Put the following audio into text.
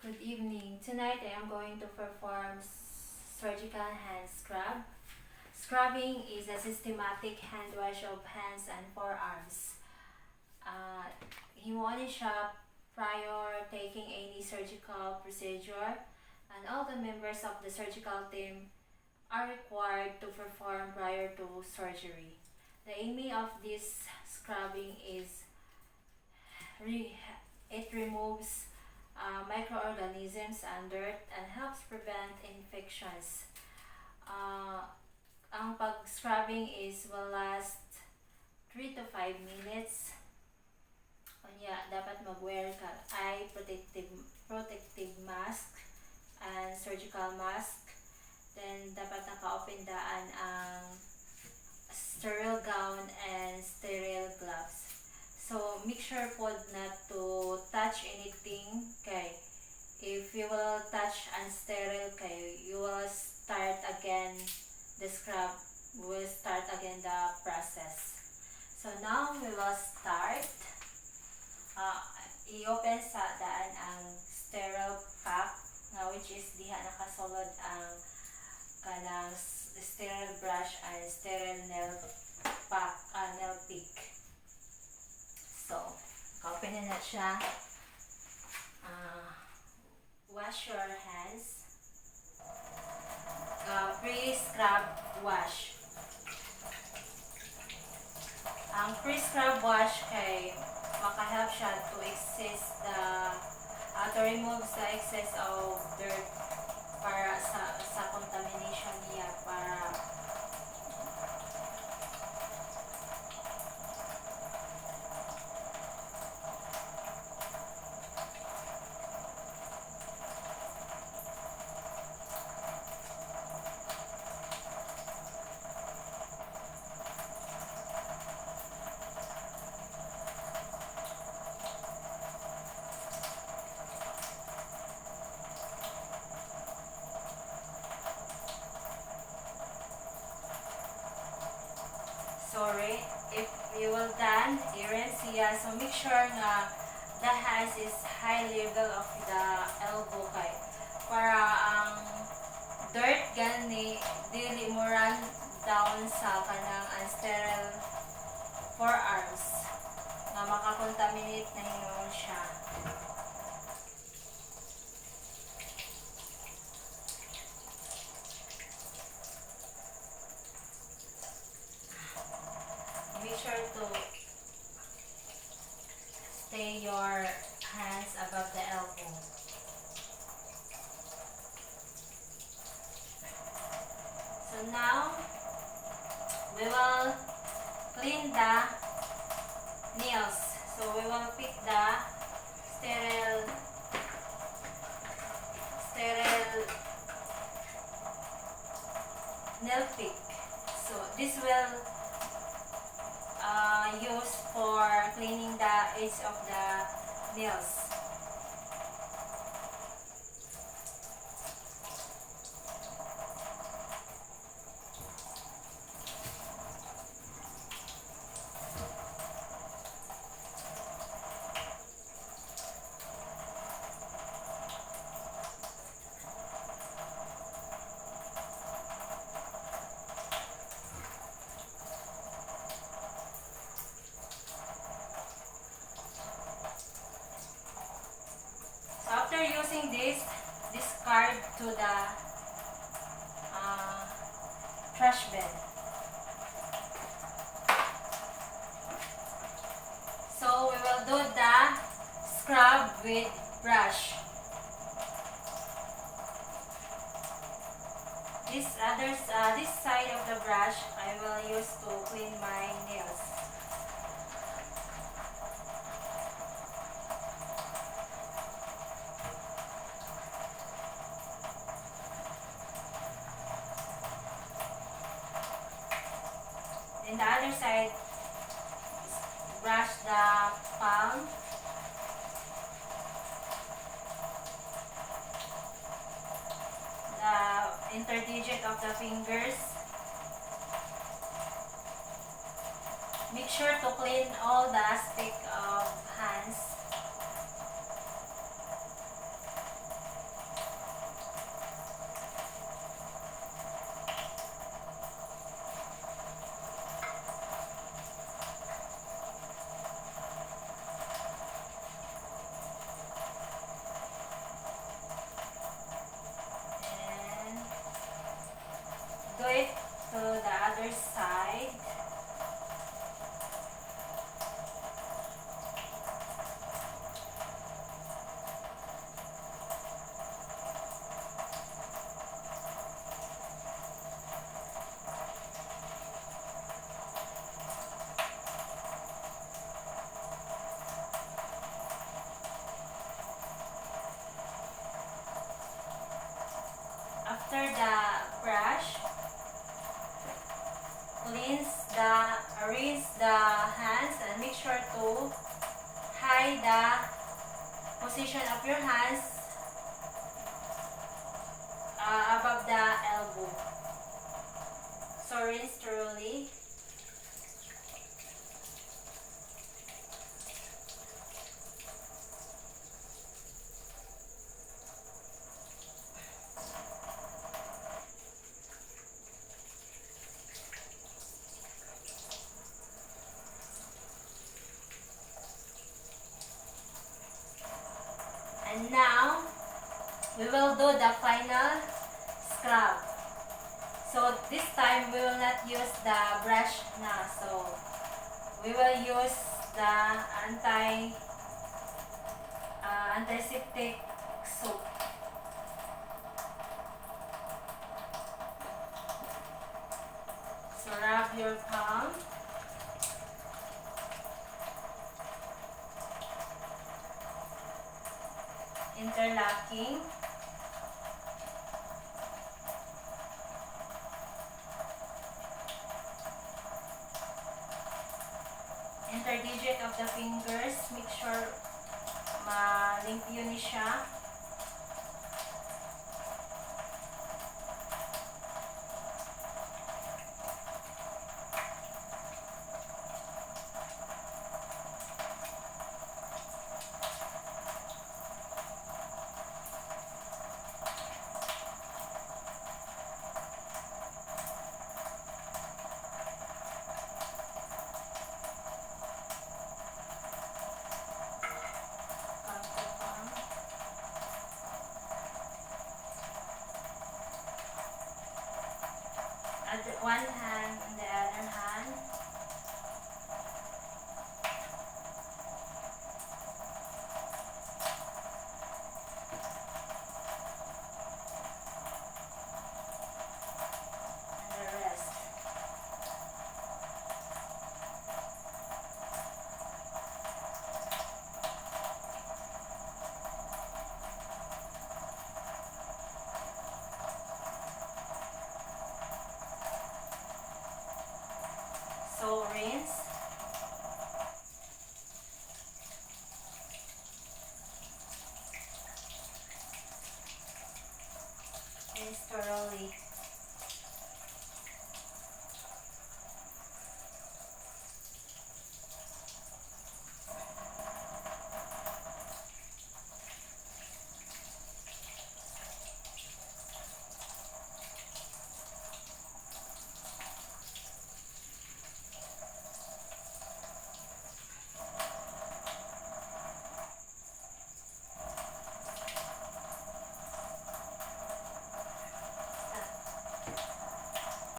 Good evening. Tonight I am going to perform surgical hand scrub. Scrubbing is a systematic hand wash of hands and forearms. Himuon ni siya prior taking any surgical procedure, and all the members of the surgical team are required to perform prior to surgery. The aim of this scrubbing is it removes microorganisms and dirt and helps prevent infections. Ang pag-scrubbing is will last 3 to 5 minutes. Unya, dapat mag-wear ka eye protective mask and surgical mask. Then, dapat naka-open daan ang sterile gown and sterile gloves. So, make sure pod not to touch anything kay if you will touch unsterile kay you will start again the scrub, will start again the process. So, now we will start. I-open sa daan ang sterile pack nga which is diha nakasulod ang kanang sterile brush and sterile nail pack, nail pick. So, open na na siya. Wash your hands. Pre-scrub wash. Ang pre-scrub wash kay makahelp siya to remove the excess of dirt para sa contamination niya para. Sorry, if you will done, i-rinse siya. So make sure nga the hands is high level of the elbow kay para ang dirt gani dili mo run down sa kanang unsterile forearms nga makakontaminate na hinuon siya. Make sure to stay your hands above the elbow. So now, we will clean the nails. So we will pick the sterile nail pick. So this will use for cleaning the edge of the nails. So after using this, discard to the trash bin. So we will do the scrub with brush. This side of the brush I will use to clean my nails. Then the other side, brush the palm. The interdigit of the fingers. Make sure to clean all the aspect of hands. After the brush, cleanse the rinse the hands and make sure to hide the position of your hands above the elbow. So rinse thoroughly. And now, we will do the final scrub. So this time, we will not use the brush na. So we will use the antiseptic soap. So rub your palm. Interlocking. Interdigit of the fingers, make sure malimpyo ni siya. Palm to palm. Add one hand on the other hand. And the rest. So rinse. Rinse thoroughly.